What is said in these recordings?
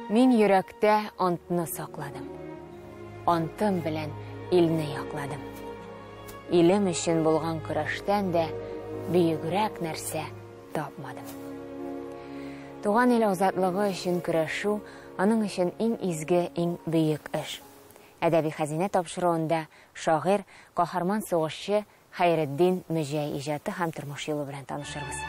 Мин йөрәктә антны сакладым. Антым белән илне якладым. Илем өчен булган көрәштән дә бөегрәк нәрсә тапмадым. Туган ил азатлыгы өчен көрәшү аның өчен иң изге, иң бөек эш. Әдәби хәзинә тапшыруында шагыйрь, каһарман сугышчы Хәйретдин Мөҗәй иҗаты һәм тормыш юлы белән танышырбыз.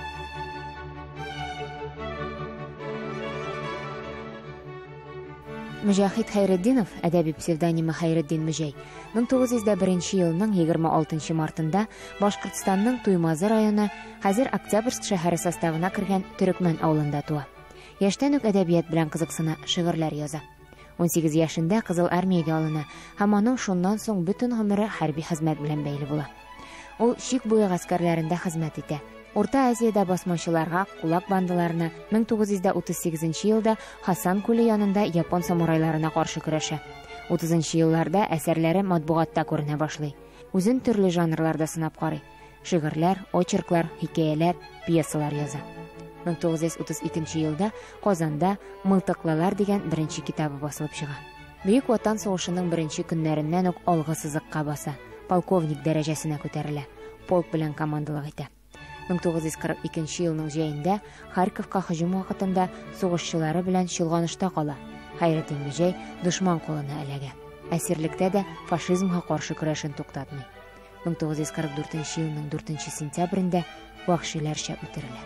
Мөҗәһит Хәйретдинов, әдәби псевдонимы Хәйретдин Мөҗәй, 1901 елның 26 мартында Башкортстанның Туймазы районы, хәзер Октябрьск шәһәре составына кергән Төрекмән авылында туа. Яшьтән үк әдәбият белән кызыксына, шигырьләр яза. 18 яшендә Кызыл армиягә алына һәм аның шуннан соң бөтен гомере хәрби хезмәт белән бәйле була. Ул чик буе гаскәрләрендә хезмәт итә. Урта Азиядә басмачыларга, кулак бандаларына 1938 елда Хасан күле янында япон самурайларына каршы көрәшә. 30 елларда әсәрләре матбугатта күренә башлый. Үзен төрле жанрларда сынап карый. Шигырьләр, очерклар, хикәяләр, пьесалар яза. 1932 елда Казанда Мылтыклылар дигән беренче китабы басылып чыга. Бөек Ватан сугышының беренче көннәреннән үк алгы сызыкка баса, полковник дәрәҗәсенә күтәрелә, полк белән командалык итә. 1942 елның җәендә Харьковка һөҗүм вакытында сугышчылары белән чолганышта кала. Хәйретдин Мөҗәй дошман кулына эләгә. Әсирлектә дә фашизмга каршы көрәшен туктатмый. 1944 елның 4 сентябрендә вәхшиләрчә үтерелә.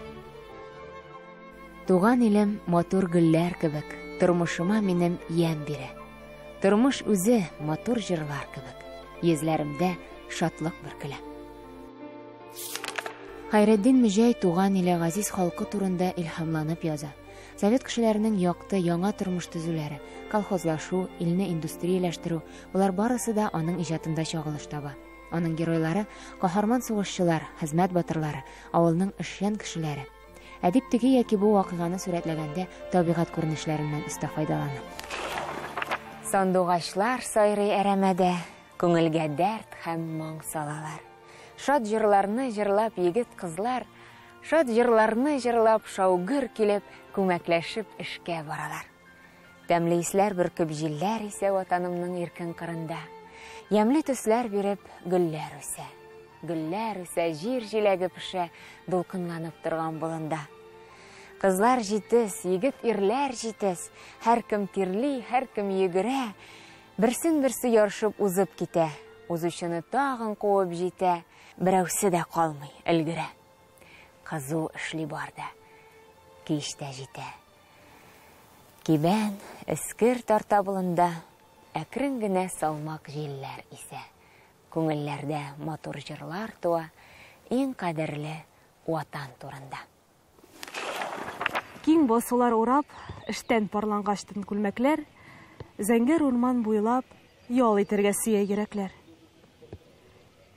Туган илем матур гөлләр кебек, тормышыма минем ямь бирә. Тормыш үзе матур җырлар кебек, йөзләремдә шатлык бөркелә. Хәйретдин Мөҗәй туган иле газиз халкы турында илһамланып яза. Совет кешеләренең якты, яңа тормыш төзүләре, колхозлашу, илне индустрияләштерү, болар барысы да аның иҗатында чагылыш таба. Аның геройлары каһарман сугышчылар, хезмәт батырлары, авылның эшчән кешеләре. Әдип теге яки бу вакыйганы сурәтләгәндә табигать күренешләреннән оста файдалана. Сандугачлар сайрый әрәмәдә, күңелгә дәрт һәм моң салалар. Шат җырларны җырлап егет-кызлар, шат җырларны җырлап шаугыр килеп, күмәкләшеп эшкә баралар. Тәмле исләр бөркеп җилләр исә ватанымның иркен кырында. Ямьле төсләр биреп гөлләр үсә. Гөлләр үсә, җир җиләге пешә, дулкынланып торган болында. Кызлар җитез, егет ирләр җитез, һәркем тирли, һәркем йөгерә. Берсен-берсе ярышып узып китә, узучыны тагын куып җитә, берәүсе дә калмый, өлгерә. Кызу эшли бар да, кич тә җитә. Кибән, эскер тарта болында, әкрен генә салмак җилләр исә. Күңелләрдә матур җырлар туа, иң кадерле Ватан турында. Киң басулар урап, эштән парлангач тын күлмәкләр, зәңгәр урман буйлап, ял итәргә сөя йөрәкләр.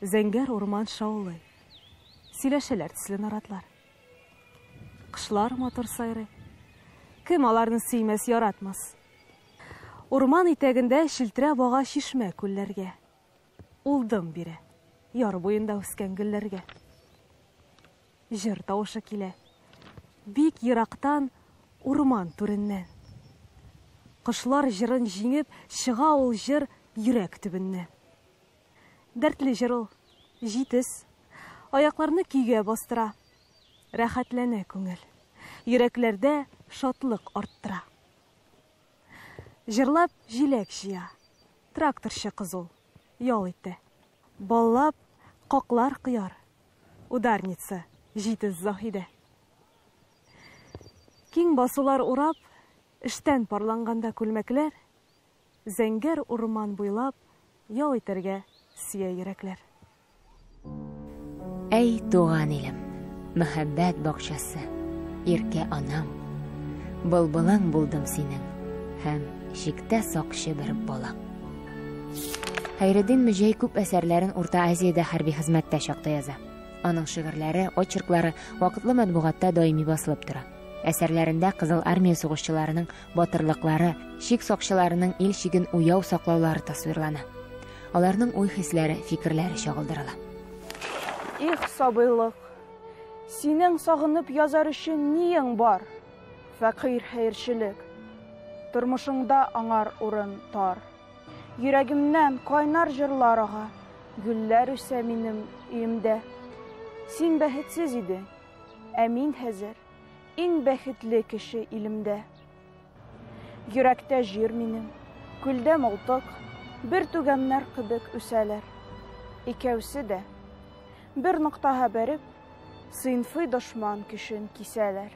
Зәңгәр урман шаулый, сөйләшәләр төсле наратлар. Кошлар матур сайрый. Кем аларны сөймәс, яратмас? Урман итәгендә челтерәп ага чишмә күлләргә. Ул дым бирә, яр буенда үскән гөлләргә. Җыр тавышы килә. Бик ерактан, урман түреннән. Кошлар җырын җиңеп, чыга ул җыр йөрәк төбеннән. Дәртле җыр ул, җитез. Аякларны көйгә бастыра. Рәхәтләнә күңел. Йөрәкләрдә шатлык арттыра. Җырлап җиләк җыя. Тракторчы кыз ул, ял итә. Баллап каклар кояр. Ударница, җитез Заһидә. Киң басулар урап, эштән парланганда күлмәкләр, зәңгәр урман буйлап ял итәргә сөя йөрәкләр. Әй, туган илем, мәхәббәт бакчасы, иркә анам, былбылың булдым синең һәм чиктә сакчы бер балаң. Хәйретдин Мөҗәй күп әсәрләрен Урта Азиядә хәрби хезмәттә чакта яза. Аның шигырьләре, очерклары вакытлы матбугатта даими басылып тора. Әсәрләрендә Кызыл армия сугышчыларының батырлыклары, чик сакчыларының ил чиген уяу саклаулары тасвирлана. Аларның уй-хисләре, фикерләре чагылдырыла. Их, сабыйлык! Синең сагынып язар өчен ниең бар? Фәкыйрь хәерчелек. Тормышыңда аңар урын тар. Йөрәгемнән кайнар җырлар ага, гөлләр үсә минем өемдә. Син бәхетсез идең, ә мин хәзер иң бәхетле кеше илемдә. Йөрәктә җир минем, күлдә мылтык, бер түгәннәр кебек үсәләр. Икәүсе дә бер ноктага бәреп, сыйнфый дошман көчен кисәләр.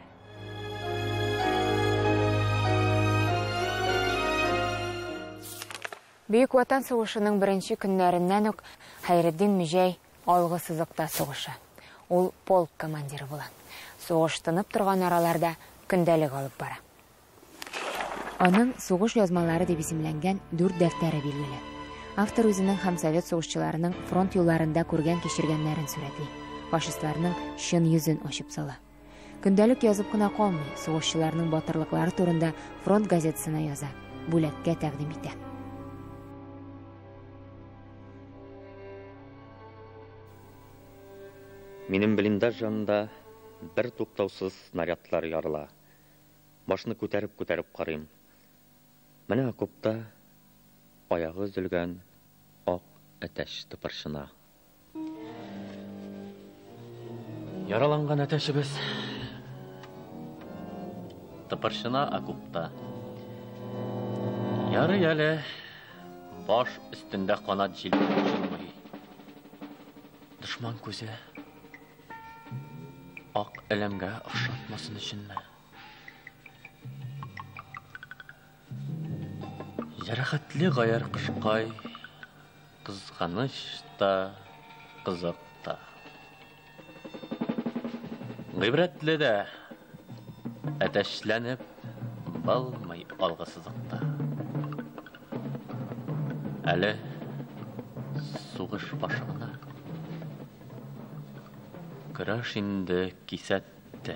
Бөек Ватан сугышының беренче көннәреннән үк Хәйретдин Мөҗәй алгы сызыкта сугыша. Ул полк командиры була. Сугыш тынып торган араларда көндәлек алып бара. Аның сугыш язмалары дип исемләнгән 4 дәфтәре билгеле. Автор үзенең һәм совет сугышчыларының фронт юлларында күргән кичергәннәрен сурәтли. Фашистларның чын йөзен ачып сала. Көндәлек язып кына калмый, сугышчыларның батырлыклары турында фронт газетасына яза, бүләккә тәкъдим итә. Минем блиндаж янында бер туктаусыз снарядлар ярыла. Башны күтәреп-күтәреп карыйм. Менә окопта аягы өзелгән ак әтәч тыпырчына. Яраланган әтәчебез тыпырчына окопта. Ярый әле баш өстендә канат җилпеп очырмый. Дошман күзе ак әләмгә охшатмасын өченме? Җәрәхәтле гаярь кошкай, кызганыч та, кызык та. Гыйбрәтле дә, әтәчләнеп булмый алгы сызыкта. Әле сугыш башы гына. Көрәш инде кисәтте.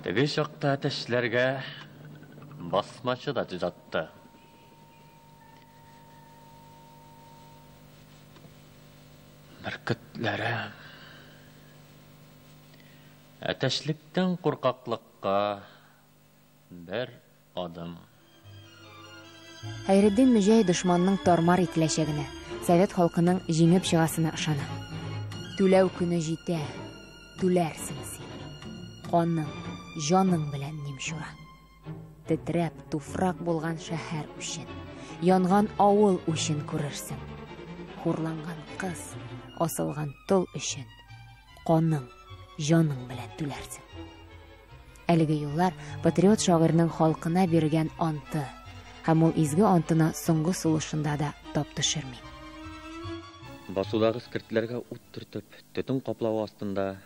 Теге чакта әтәчләргә басмачы да төз атты. Бөркетләре әтәчлектән куркаклыкка бер адым. Хәйретдин Мөҗәй дошманның тармар ителәчәгенә, совет халкының җиңеп чыгасына ышана. Түләү көне җитә, түләрсең син. Каның, җаның белән Нимчура. Тетрәп туфрак булган шәһәр үчен, янган авыл үчен күрерсең. Хурланган кыз, асылган тол өчен каның, җаның белән түләрсең. Әлеге юллар патриот шагыйрьнең халкына биргән анты, һәм ул изге антына соңгы сулышында да тап төшерми. Басудагы эскертләргә ут төртеп, төтен каплавы астында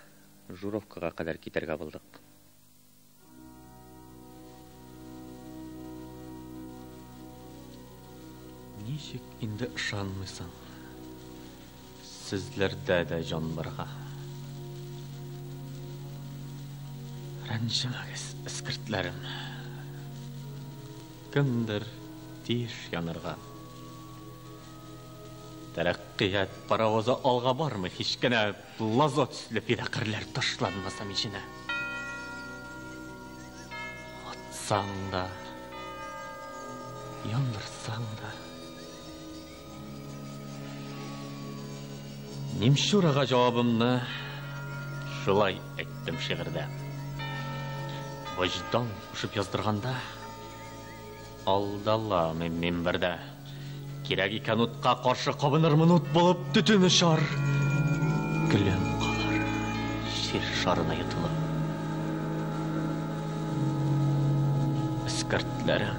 Журовкага кадәр китәргә булдык. Ничек инде ышанмыйсың? Сезләрдә дә җан барга. Рәнҗемәгез, эскертләрем. Кемдер тиеш янырга. Тәрәккыят паровозы алга бармый, һич кенә лазо төсле фидакарьләр ташланмаса миченә. Атсаң да, яндырсаң да. Нимчурага җавабымны шулай әйттем шигырьдә. Вөҗдан кушып яздырганда алдаламыйм мин бердә. Кирәк икән утка каршы кабынырмын, ут булып төтен очар. Көлем калыр җир шарына йотылып. Эскертләрем.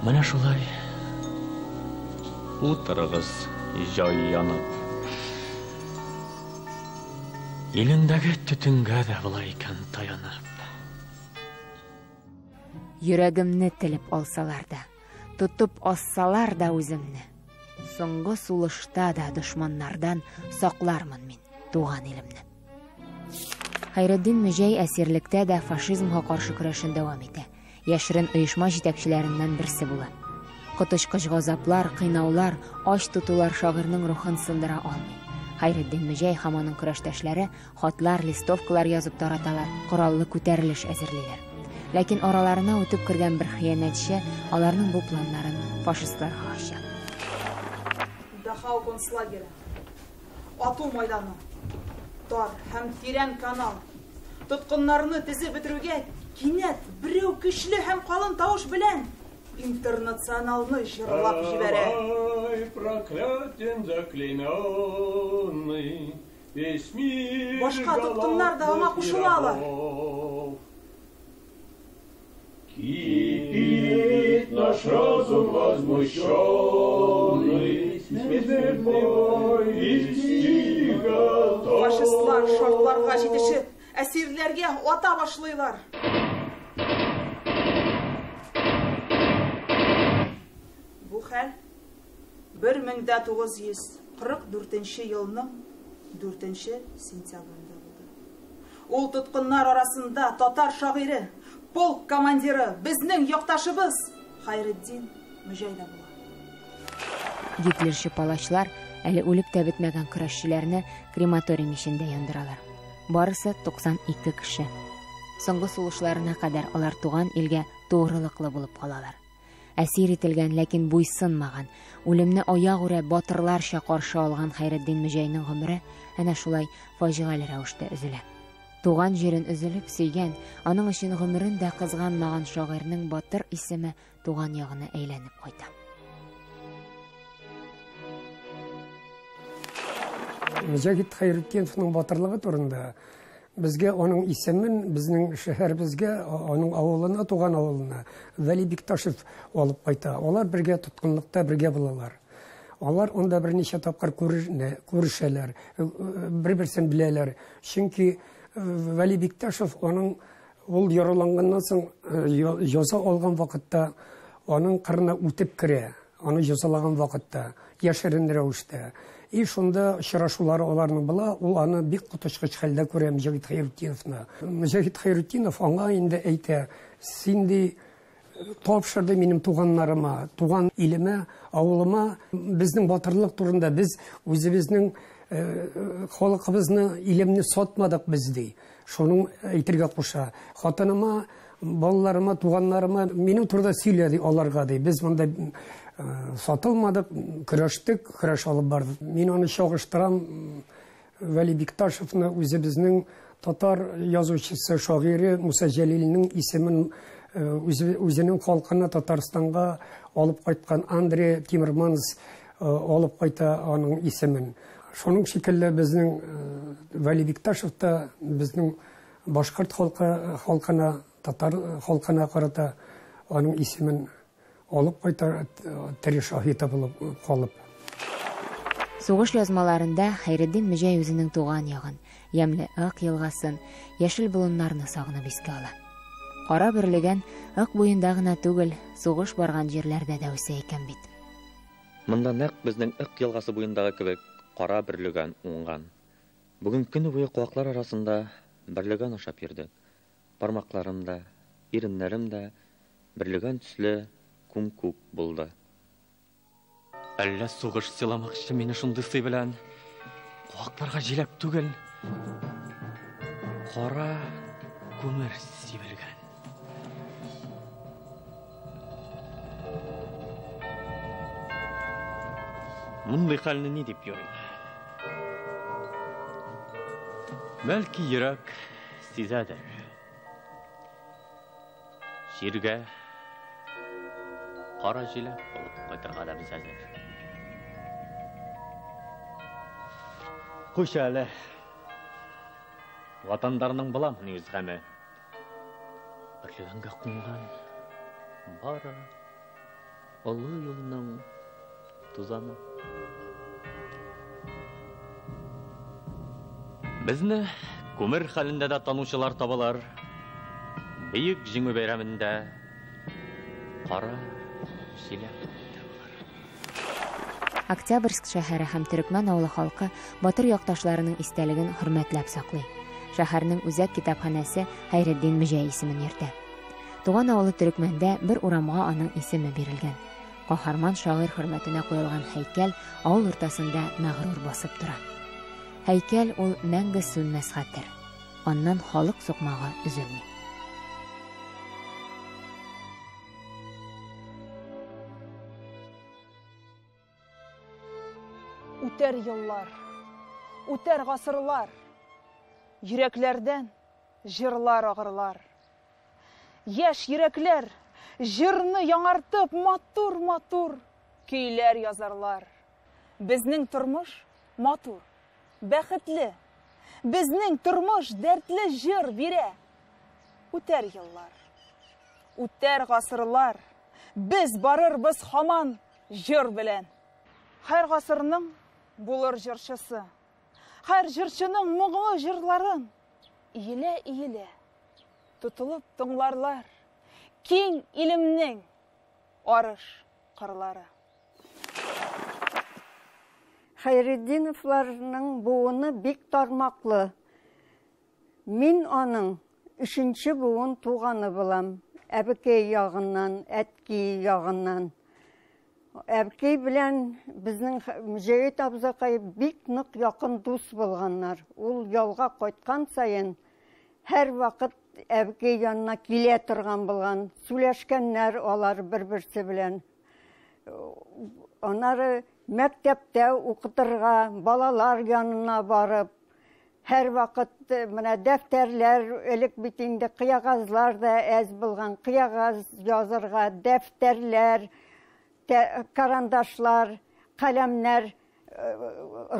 Менә шулай утырыгыз җай янып. Илеңдәге төтенгә дә була икән таянып. Йөрәгемне телеп алсалар да, тотып ассалар да үземне, соңгы сулышта да дошманнардан саклармын мин туган илемне. Хәйретдин Мөҗәй әсирлектә дә фашизмга каршы көрәшен дәвам итә. Яшерен оешма җитәкчеләреннән берсе була. Коточкыч газаплар, кыйнаулар, ач тотулар шагыйрьнең рухын сындыра алмый. Хәйретдин Мөҗәй һәм аның көрәштәшләре хатлар, листовкалар язып тараталар, кораллы күтәрелеш әзерлиләр. Ләкин араларына үтеп кергән бер хыянәтче аларның бу планнарын фашистларга ача. Дахау концлагере. Ату майданы. Тар һәм тирән канал. Тоткыннарны тезеп бетерүгә кинәт берәү көчле һәм калын тавыш белән «Интернационалны» җырлап җибәрә. Ай, проклятием заклейменный, весь мир Башка тоткыннар да аңа голодных кушылалар. рабов. Кипит наш разум возмущенный, смертный бой вести готов. Фашистлар шартларга җитешеп, әсирләргә ата башлыйлар. Бу хәл 1944 елның 4 сентябрендә булды. Ул тоткыннар арасында татар шагыйре, полк командиры, безнең якташыбыз Хәйретдин Мөҗәй дә була. Гитлерчы палачлар әле үлеп тә бетмәгән көрәшчеләрне крематорий мичендә яндыралар. Барысы 92 кеше. Соңгы сулышларына кадәр алар туган илгә тугрылыклы булып калалар. Әсир ителгән, ләкин буйсынмаган, үлемне аягүрә батырларча каршы алган Хәйретдин Мөҗәйнең гомере әнә шулай фаҗигале рәвештә өзелә. Туган җирен өзелеп сөйгән, аның өчен гомерен дә кызганмаган шагыйрьнең батыр исеме туган ягына әйләнеп кайта. Мөҗәһит Хәйретдиновның батырлыгы турында безгә аның исемен безнең шәһәребезгә, аның авылына, туган авылына Вәли Бикташев алып кайта. Алар бергә тоткынлыкта бергә булалар. Алар анда берничә тапкыр күрешәләр, бер-берсен беләләр. Чөнки Вәли Бикташев аның ул яраланганнан соң яза алган вакытта аның кырына үтеп керә, аны язалаган вакытта яшерен рәвештә. И шунда очрашулары аларның була, ул аны бик коточкыч хәлдә күрә Мөҗәһит Хәйретдиновны. Мөҗәһит Хәйретдинов аңа инде әйтә, син ди тапшырды минем туганнарыма, туган илемә, авылыма, безнең батырлык турында без үзебезнең халкыбызны, илемне сатмадык без ди. Шуның әйтергә куша. Хатыныма, балаларыма, туганнарыма минем турыда сөйлә ди аларга ди. Без монда сатылмадык, көрәштек, көрәш алып бардык. Мин аны чагыштырам Вәли Бикташевны үзебезнең татар язучысы, шагыйре Муса Җәлилнең исемен үзенең халкына Татарстанга алып кайткан Андре Тимерманс алып кайта аның исемен. Шуның шикелле безнең Вәли Бикташев та безнең башкорт халкына, татар халкына карата аның исемен алып кайта, тере шаһиты булып калып. Сугыш язмаларында Хәйретдин Мөҗәй үзенең туган ягын, ямьле Ык елгасын, яшел болыннарны сагынып искә ала. Кара бөрлегән Ык буенда гына түгел, сугыш барган җирләрдә дә үсә икән бит. Монда нәкъ безнең Ык елгасы буендагы кебек кара бөрлегән уңган. Бүген көне буе куаклар арасында бөрлегән ашап йөрдек. Бармакларым да, иреннәрем дә бөрлегән төсле күм-күк булды. Әллә сугыш сыйламакчы мине шундый сый белән. Куакларга җиләк түгел, кара күмер сибелгән. Мондый хәлне ни дип йөрим? Бәлки йөрәк сизәдер. Җиргә кара җиләк булып кайтырга да без әзер. Куш әле. Ватандарның буламыни үз гаме? Берлегәнгә кунган бары олы юлның тузаны. Безне күмер хәлендә дә танучылар табалар. Бөек Җиңү бәйрәмендә кара җиләк тә булыр. Октябрьск шәһәре һәм Төрекмән авылы халкы батыр якташларының истәлеген хөрмәтләп саклый. Шәһәрнең үзәк китапханәсе Хәйретдин Мөҗәй исемен йөртә. Туган авылы Төрекмәндә бер урамга аның исеме бирелгән. Каһарман шагыйрь хөрмәтенә куелган һәйкәл авыл уртасында мәгърур басып тора. Һәйкәл ул мәңге сүнмәс хәтер. Аннан халык сукмагы өзелми. Үтәр еллар, үтәр гасырлар, йөрәкләрдән җырлар агырлар. Яшь йөрәкләр җырны яңартып матур-матур көйләр язарлар. Безнең тормыш матур, бәхетле. Безнең тормыш дәртле җыр бирә. Үтәр еллар, үтәр гасырлар, без барырбыз һаман җыр белән. Һәр гасырның булыр җырчысы. Һәр җырчының моңлы җырларын иелә-иелә тотылып тыңларлар. Киң илемнең арыш кырлары. Хәйретдиновларның буыны бик тармаклы. Мин аның өченче буын туганы булам. Әбекәй ягыннан, әтки ягыннан. Әбкәй белән безнең Мөҗәһит абзакай бик нык якын дус булганнар. Ул ялга кайткан саен һәрвакыт әбкәй янына килә торган булган. Сөйләшкәннәр алар бер-берсе белән. Аннары мәктәптә укытырга, балалар янына барып, һәрвакыт менә дәфтәрләр, элек бит инде кыягазлар да әз булган, кыягаз язырга, дәфтәрләр, карандашлар, каләмнәр,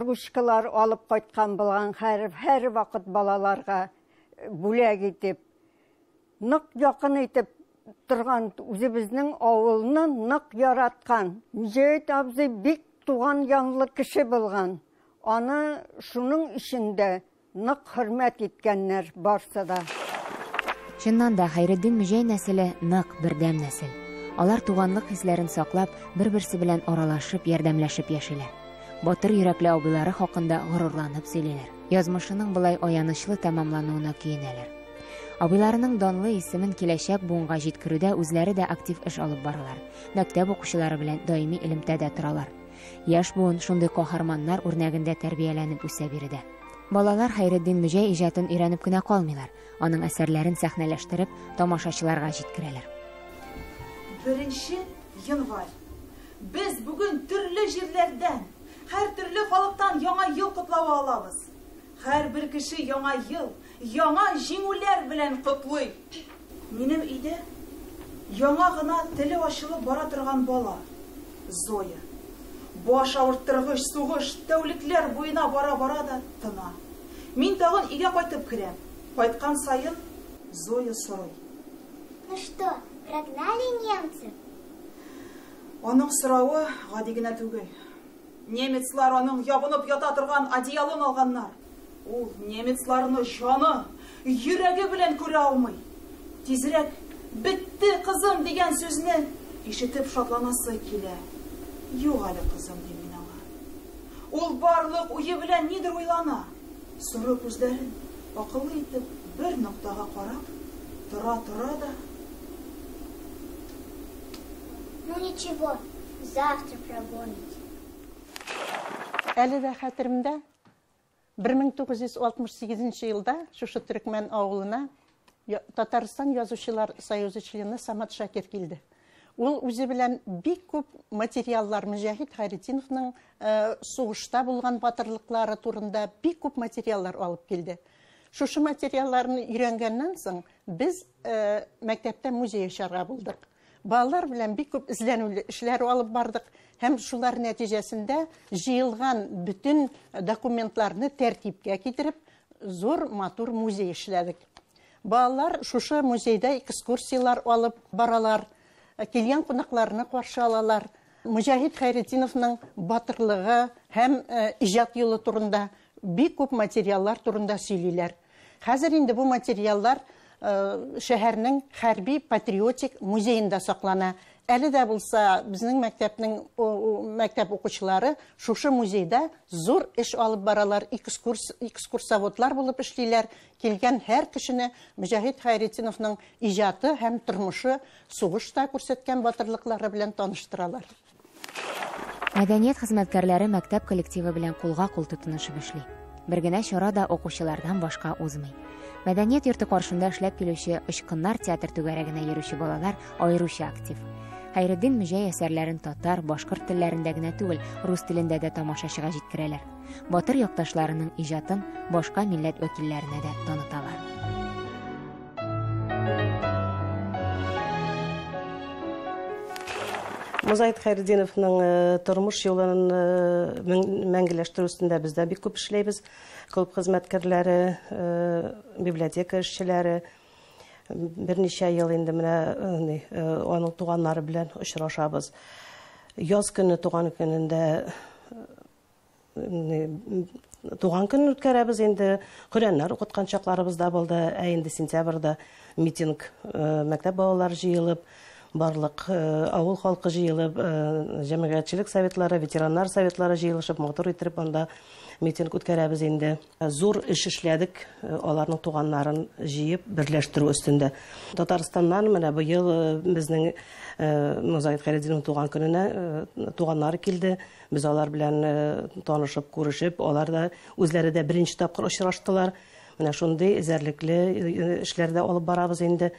ручкалар алып кайткан булган һәрвакыт балаларга бүләк итеп, нык якын итеп торган, үзебезнең авылны нык яраткан. Мөҗәһит абзый бик туган янлы кеше булган. Аны шуның өчен дә нык хөрмәт иткәннәр барсы да. Чыннан да Хәйретдин Мөҗәй нәселе нык, бердәм нәсел. Алар туганлык хисләрен саклап, бер-берсе белән аралашып, ярдәмләшеп яшиләр. Батыр йөрәкле абыйлары хакында горурланып сөйлиләр. Язмышының болай аянычлы тәмамлануына көенәләр. Абыйларының данлы исемен киләчәк буынга җиткерүдә үзләре дә актив эш алып баралар. Мәктәп укучылары белән даими элемтәдә торалар. Яшь буын шундый каһарманнар үрнәгендә тәрбияләнеп үсә биредә. Балалар Хәйретдин Мөҗәй иҗатын өйрәнеп кенә калмыйлар. Аның әсәрләрен сәхнәләштереп, тамашачыларга җиткерәләр. 1 январь. Без бүген төрле җирләрдән, һәр төрле халыктан яңа ел котлавы алабыз. Һәр бер кеше яңа ел, яңа җиңүләр белән котлый. Минем өйдә яңа гына теле ачылып бара торган бала Зоя. Баш авырттыргыч сугыш тәүлекләр буена бара-бара да тына. Мин тагын өйгә кайтып керәм. Кайткан саен Зоя сорый. Ну что, прогнали немцев? Аның соравы гади генә түгел. Немецлар аның ябынып ята торган одеялын алганнар. Ул немецларны җаны, йөрәге белән күрә алмый. Тизрәк бетте, кызым дигән сүзне ишетеп шатланасы килә. Юк әле, кызым, дим мин аңа. Ул барлык уе белән нидер уйлана. Соры күзләрен акыллы итеп бер ноктага карап, тора-тора да. Ну ничего, завтра прогоните. Әле дә хәтеремдә, 1968 елда шушы Төркмән авылына Татарстан Язучылар союзы члены Самат Шакир килде. Ул үзе белән бик күп материаллар, Мөҗәһит Хәйретдиновның сугышта булган батырлыклары турында бик күп материаллар алып килде. Шушы материалларны өйрәнгәннән соң без мәктәптә музей ачарга булдык. Балалар белән бик күп эзләнүле эшләр алып бардык һәм шулар нәтиҗәсендә җыелган бөтен документларны тәртипкә китереп, зур матур музей эшләдек. Балалар шушы музейда экскурсияләр алып баралар, килгән кунакларны каршы алалар. Мөҗәһит Хәйретдиновның батырлыгы һәм иҗат юлы турында бик күп материаллар турында сөйлиләр. Хәзер инде бу материаллар шәһәрнең хәрби патриотик музеенда саклана. Әле дә булса безнең мәктәпнең мәктәп укучылары шушы музейда зур эш алып баралар, экскурсоводлар булып эшлиләр. Килгән һәр кешене Мөҗәһит Хәйретдиновның иҗаты һәм тормышы, сугышта күрсәткән батырлыклары белән таныштыралар. Мәдәният хезмәткәрләре мәктәп коллективы белән кулга кул тотынышып эшли. Бер генә чара да укучылардан башка узмый. Мәдәният йорты каршында эшләп килүче Очкыннар театр түгәрәгенә йөрүче балалар аеруча актив. Хәйретдин Мөҗәй әсәрләрен татар, башкорт телләрендә генә түгел, рус телендә дә тамашачыга җиткерәләр. Батыр якташларының иҗатын башка милләт вәкилләренә дә таныталар. Мозаит Хәйретдиновның тормыш юлын мәңгеләштерү өстендә без дә бик күп эшләйбез. Клуб хезмәткәрләре, библиотека эшчеләре берничә ел инде менә аның туганнары белән очрашабыз. Яз көне туган көнендә туган көнен үткәрәбез инде. Коръәннәр укыткан чакларыбыз да булды. Ә инде сентябрьдә митинг, мәктәп балалары җыелып, барлык авыл халкы җыелып, җәмәгатьчелек советлары, ветераннар советлары җыелышып, матур иттереп анда митинг үткәрәбез инде. Зур эш эшләдек, аларның туганнарын җыеп, берләштерү өстендә. Татарстаннан менә быел безнең Мозаит Хәйретдиновның туган көненә туганнары килде. Без алар белән танышып, күрешеп, алар да үзләре дә беренче тапкыр очраштылар. Менә шундый эзәрлекле эшләр дә алып барабыз инде.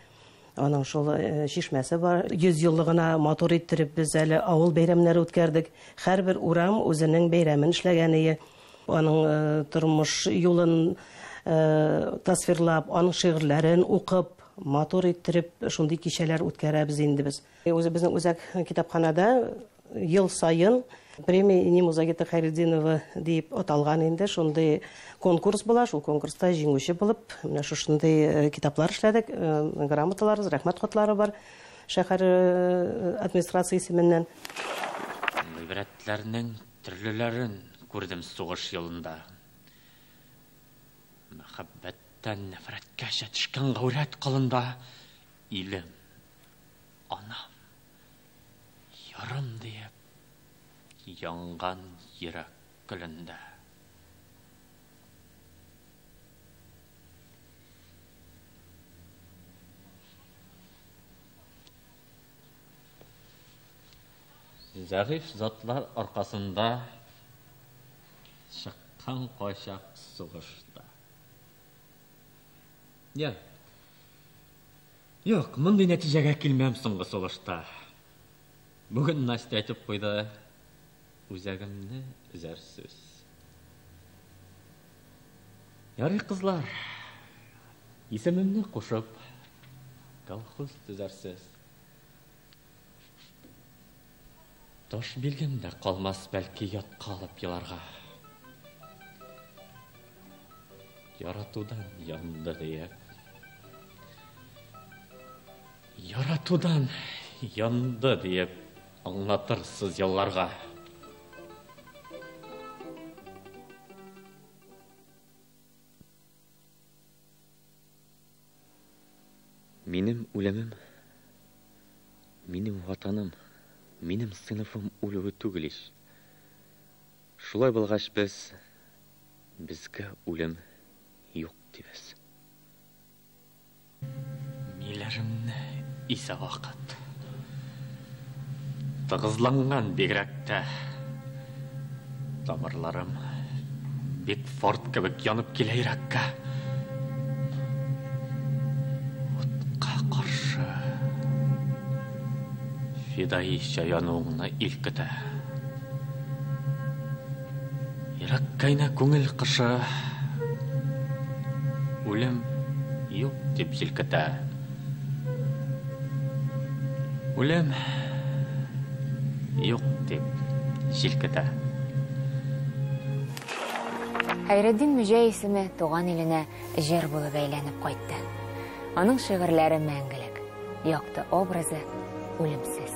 Аның шул чишмәсе бар. 100 еллыгына матур иттереп без әле авыл бәйрәмнәре үткәрдек. Һәрбер урам үзенең бәйрәмен эшләгән. Аның тормыш юлын тасвирлап, аның шигырьләрен укып, матур иттереп шундый кичәләр үткәрәбез инде без. Үзебезнең үзәк китапханада ел саен премия имени Музагита Хәйретдинова дип аталган инде шундый конкурс була. Шул конкурста җиңүче булып, менә шушындый китаплар эшләдек, грамоталар, рәхмәт хатлары бар шәһәр администрация исеменнән. Гыйбрәтләрнең төрлеләрен күрдем сугыш елында. Мәхәббәттән нәфрәткә чәтешкән гаурәт кылында илем, анам, ярым диеп янган йөрәк көлендә. Зәгыйфь затлар аркасында чыккан кайчак сугышта. Я. Юк, мондый нәтиҗәгә килмәм соңгы сулышта. Бүген Настя әйтеп куйды, үзәгемне өзәрсез. Ярый, кызлар, исемемне кушып, колхоз төзәрсез. Таш билгем дә калмас, бәлки ятка алып еларга. Яратудан янды диеп. Яратудан янды диеп аңлатырсыз елларга. Минем үлемем, минем ватаным, минем сыйныфым үлүе түгел ич. Шулай булгач без, безгә үлем юк дибез. Миләремне исә вакыт. Тыгызланган бигрәк тә. Тамырларым бик форт кебек янып килә йөрәккә. Утка каршы фидаиша януыңны ил көтә. Йөрәккәйнә күңел кышы үлем юк дип җилкетә. Үлем юк дип җилкетә. Хәйретдин Мөҗәй исеме туган иленә җыр булып әйләнеп кайтты. Аның шигырьләре мәңгелек, якты образы үлемсез.